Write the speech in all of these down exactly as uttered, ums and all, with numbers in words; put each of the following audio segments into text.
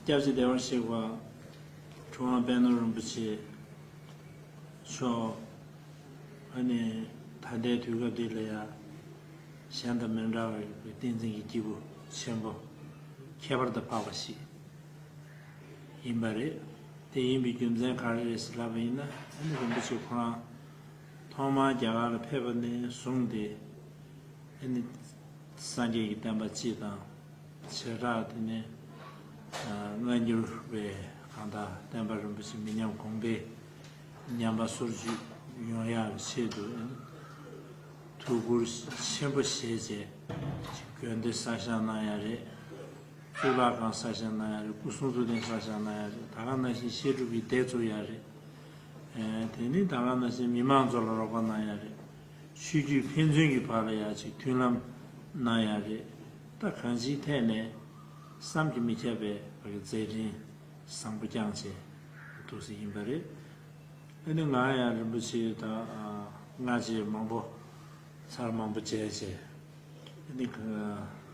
སྐྱབས་རྗེ་བདེ་བར་གཤེགས་པ་གྲུབ་དབང་པད་ནོར་རིན་པོ་ཆེ་མཆོག་ཨ་ནི་ད་ལྟའི་དུས་སྐབས་འདི་ལ་ཡང་གཞན་དང་མི་འདྲ་བའི་བསྟན་འཛིན་གྱི་སྐྱེས་བུ་ཆེན་པོ་ཁྱད་པར་དུ་འཕགས་པ་ཞིག་ཡིན་པ་རེད། དེ་ཡིན་པའི་རྒྱུ་མཚན་ག་རེ་རེད་ཟེར་ལབ་པ་ཡིན་ན། ཨ་ནི་རིན་པོ་ཆེ་ཁོ་རང་ཐོག་མར་རྒྱ་གར་ལ་ཕེབས་པ་ནས་བཟུང་སྟེ། ཨ་ནི་སངས་རྒྱས་ཀྱི་བསྟན་པ་སྤྱི་དང་། བྱེ་བྲག་དེ་ནས་སྔ་འགྱུར་བའི་གང་ལྟར་བསྟན་པ་རིན་པོ་ཆེ་མི་ཉམས་གོང་འཕེལ་ཉམས་པ་སོར་ཆུད་ཡོང་ཡག་གི་ཆེད་དུ་ཐུགས་ཁུར་ཆེན་པོ་བཞེས་བྱས། དགོན་སྡེ་གསར་བཞེངས་གནང་ཡག་རེད། གཙུག་ལག་ཁང་གསར་བཞེངས་གནང་ཡག་རེད། སྐུ་གསུང་ཐུགས་རྟེན་གསར་བཞེངས་གནང་ཡག་རེད། ད་ག་ནང་བཞིན་བཤད་སྒྲུབ་ཀྱི་སྡེ་བཙུགས་ཡག་རེད། དེ་ནི་ད་ག་ནང་བཞིན་མི་མང་ཚོ་ལ་རོགས་པ་གནང་ཡག་རེད། ཆོས་བརྒྱུད་ཕན་ཚུན་གྱི་བར་ལ་ཡང་ཅིག་མཐུན་ལམ་གནང་ཡག་རེད། ད་གང་ཅིའི་ཐད་ནས་བསམ་གྱིས་མི་ཁྱབ་པའི་བར་གྱི་མཛད་འཕྲིན་བཟང་པོ་བསྐྱངས་བྱས་འདུག་སེ་ཡིན་པ་རེད། ཨ་ནི་ང་ཡང་རིན་པོ་ཆེ་དང་སྔ་རྗེས་མང་པོ་ཚར་མང་པོ་མཇལ་བྱས། ཨ་ནི་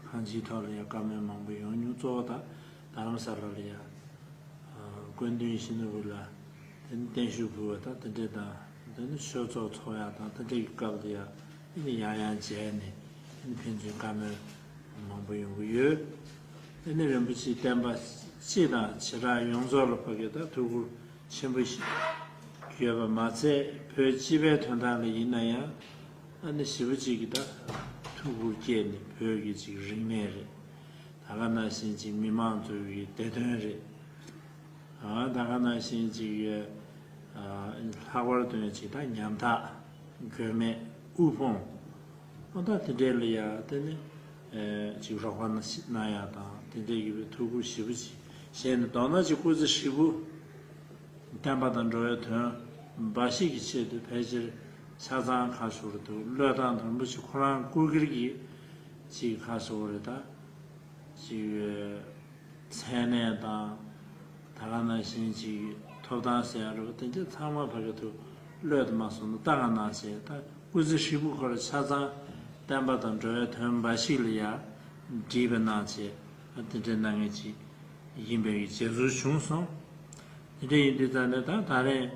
གང་ཅིའི་ཐོག་ལ་ཡང་བཀའ་མོལ་མང་པོ་ཡོང་མྱོང་། གཙོ་བོ་ད་རྡ་རམ་ས་ལ་ལ་ཡང་སྐུ་མདུན་ཡིད་བཞིན་ནོར་བུ་ལ་དེ་ནི་བརྟན་བཞུགས་ཕུལ་བ་དང་དེ་འདྲས་དང་། དེ་ནི་ཆོས་ཚོགས་ཚོགས་ཡག་དང་དེ་འདྲས་ཀྱི་སྐབས་དུ་ཡང་ཨ་ནི་ཡང་ཡང་མཇལ་ནས་ཨ་ནི་ཕན་ཚུན་བཀའ་མོལ་མང་པོ་ཡོང་གི་ཡོད། ཨ་ནི་རིན་པོ་ཆེའི་བསྟན་པ་སྤྱི་དང་བྱེ་བྲག་ཡོངས་རྫོགས་ལ་ཕ་གི་ད་ཐུགས་ཁུར་ཆེན་པོ་ཞིག་ཡོད་པ་མ་ཚད། བོད་སྤྱི་པའི་དོན་དག་ལ་ཡིན་ན་ཡང་ཨ་ནི་ཞེ་པོ་ཅིག་གི་ད་ཐུགས་ཁུར་བསྐྱེད་ནས་བོད་ཀྱི་ཅིག་རིག་གནས་རེད། ད་ག་ནང་བཞིན་ཅིག་མི་མང་ཚོའི་བདེ་དོན་རེད། ཨ་ད་ག་ནང་བཞིན་ཅིག་ཨ་ལྷག་པར་དུ་ཅིག་ད་ཉམ་ཐག་མགོན་མེད་དབུལ་ཕོངས་ཨ་ད་དེ་འདྲས་ལ་ཡ་དེ་ནི་ཨ་ཅིག་རོགས་པ་གནང་ཡ་དང་དེ་འདྲས་ཀྱི་ཐུགས་ཁུར་ཞེ་པོ་ཅིག་བཞེས་ནས། མདོར་ན་ཅིག་སྐུ་ཚེ་ཧྲིལ་པོ་བསྟན་པ་དང་འགྲོ་བའི་དོན་འབའ་ཞིག་གི་ཆེད་དུ་ཕལ་ཆེར་ཆ་ཚང་ཁ་ཤོར་འདུག། བློས་བཏང་དང་རིན་པོ་ཆེ་ཁོ་རང་སྐུ་སྒེར་གྱི་ཅིག་ཁ་ཤོར་རེད། ད་ཅིག་མཚན་གནས་དང་ད་ག་ནང་བཞིན་ཅིག་ཐོབ་ཐང་ཟེར་ཡ་རེད་པ། དེ་འདྲ་ཚང་མ་ཕ་གི་ཐུགས་བློས་དུ་མ་སོང་ན་ད་ག་ནང་བཞིན་ད་སྐུ་ཚེ་ཧྲིལ་པོ་ཁོ་རང་ཆ་ཚང་བསྟན་པ་དང་འགྲོ་བའི་དོན་འབའ་ཞིག་ལ་ཡ་བྲིས་པ་གནང་བྱས་དེ་འདྲའི་གནང་མཁན་ཅིག་ཡིན་པའི་གི་བྱེད་ཚུལ་བྱུང་སོང་། དེ་འདྲ་ཡིན་དུས་ཙང་ནས་ད་ད་རེས་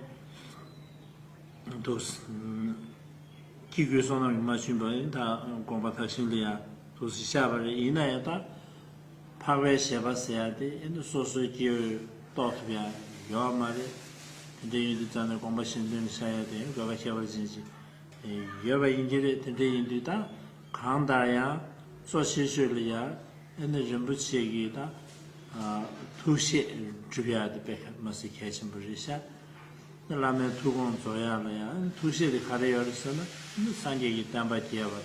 འདུག་སྐྱེ་དགུའི་བསོད་ནམས་ཀྱིས་མ་ཞུས་པ་ཡིན། ད་དགོངས་པ་མཐར་ཕྱིན་ལ་ཡང་འདུག་སེ་བཞག་པ་རེད། ཡིན་ན་ཡང་ད་འཕགས་པའི་བཞེད་པ་ཟེར་ཡ་དེ་ཨེ་ནི་སོ་སོའི་སྐྱེ་བོས་རྟོགས་ཐུབ་ཡ་ཡོད་མ་རེད། དེ་འདྲ་ཡིན་དུས་ཙང་ནས་དགོངས་པ་གཞན་དོན་བཞག་ཡ་དེ་དགོས་པ་ཁྱད་པར་ཅན་ཅིག་ཡོད་པ་ཡིན་གྱི་རེད། དེ་འདྲ་ཡིན་དུས་ད་གང་ལྟར་ཡང་གཙོ་ཆེ་ཤོས་ལ་ཡ་ཨེ་ནི་རིན་པོ་ཆེ་གི་ད་ཐུགས་བཞེད་སྒྲུབ་ཡ་དེ་དཔེ་མ་སྲིད་གལ་ཆེན་པོ་རེད་ཤག། བླ་མའི་ཐུགས་དགོངས་རྫོགས་ཡག་ལ་ཡང་ཐུགས་བཞེད་དེ་ག་རེ་ཡོད་རེད་ཟེར་ན། སངས་རྒྱས་ཀྱི་བསྟན་པ་རྒྱས་པ།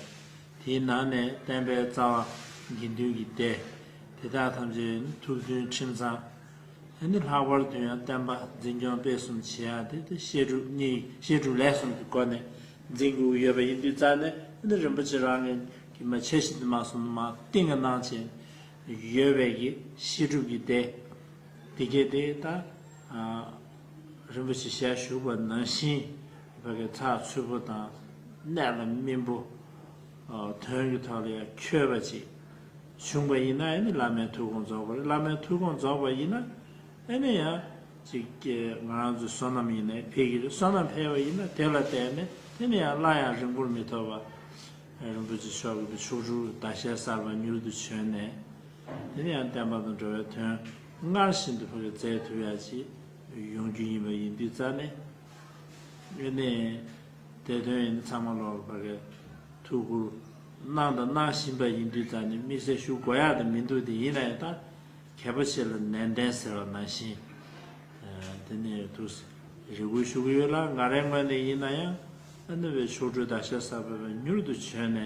དེའི་ནང་ནས་བསྟན་པའི་རྩ་བ་དགེ་འདུན་གྱི་སྡེ། དེ་དག་ཐམས་ཅད་ནི་ཐུགས་མཐུན་ཁྲིམས་གཙང་། ཨ་ནི་ལྷག་པར་དུ་ཡང་བསྟན་པ་འཛིན་སྐྱོང་སྤེལ་གསུམ་བྱེད་ཡག་དེ་དེ་བཤད་སྒྲུབ་གཉིས། བཤད་སྒྲུབ་ལས་གསུམ་གྱི་སྒོ་ནས་འཛིན་དགོས་ཀྱི་ཡོད་པ་ཡིན་དུས་ཙང་ནས། ཨ་ནི་རིན་པོ་ཆེ་རང་གི་མ་འཆར་གཞི་དུ་མ་སོང་མ་གཏིང་ག་གནང་བྱས་ཡོད་པའི་གི་བཤད་སྒྲུབ་ཀྱི་སྡེ། དེ་གས་དེ་ད་རིན་པོ་ཆེ་ཞལ་བཞུགས་པ་ནང་བཞིན་ཕ་གི་ཚགས་ཚུད་པོ་དང་གནད་ལ་སྨིན་པོ། དོན་གྱི་ཐོག་ལ་ཡང་འཁྱོལ་བ་ཅིག་བྱུང་བ་ཡིན་ན་ཨ་ནི་བླ་མའི་ཐུགས་དགོངས་རྫོགས་པ་རེད། བླ་མའི་ཐུགས་དགོངས་རྫོགས་པ་ཡིན་ན་ཨ་ནི་ཡང་ཅིག་ང་རང་ཚོའི་བསོད་ནམས་ཡིན་ནའི་འཕེལ་གྱི་རེད། བསོད་ནམས་འཕེལ་བ་ཡིན་ན་དེ་ལ་བརྟེན་ནས་དེ་ནི་ཡང་སླར་ཡང་རིང་པོར་མི་ཐོགས་པ། རིན་པོ་ཆེ་མཆོག་གི་ཕྱོགས་དྲུག་ཟླ་ཤས་གསར་པ་མྱུར་དུ་བྱོན་ནས། དེ་ནས་ཡང་བསྟན་པ་དང་འགྲོ་བའི་དོན་སྔར་བཞིན་དུ་ཕ་གི་མཛད་ཐུབ་ཡ་ཅིག་ཡོང་རྒྱུ་ཡིན་པ་ཡིན་དུས་ཙང་ནས། ཨ་ནི་དེ་དོན་ཡིན་ན་ཚང་མ་ལོག་ཕ་གི་ཐུགས་ཁུར་གནང་དང་གནང་བཞིན་པ་ཡིན་དུས་ཙང་ནས་དམིགས་བསལ་ཞུ་དགོས་ཡ་དེ་མི་འདུག། དེ་ཡིན་ན་ཡང་ད་གལ་པོ་ཆེ་ལ་ནན་ཏན་ཟེར་བ་ནང་བཞིན། དེ་ནས་ཐུགས་རེ་སྐུལ་ཞུ་གི་ཡོད་ལ། ང་རའི་ངོས་ནས་ཡིན་ན་ཡང་ཨ་ནི་བའི་ཕྱོགས་དྲུག་ཟླ་ཤས་གསར་པ་བའི་མྱུར་དུ་བྱོན་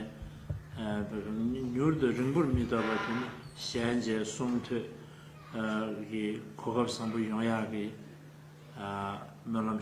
ནས། མྱུར་དུ་རིང་པོར་མི་ཐོགས་པ་དེ་ནི་ཞལ་མཇལ་གསུང་ཐོས་ཀྱི་གོ་སྐབས་བཟང་པོ་ཡོང་ཡག་གི་སྨོན་ལམ།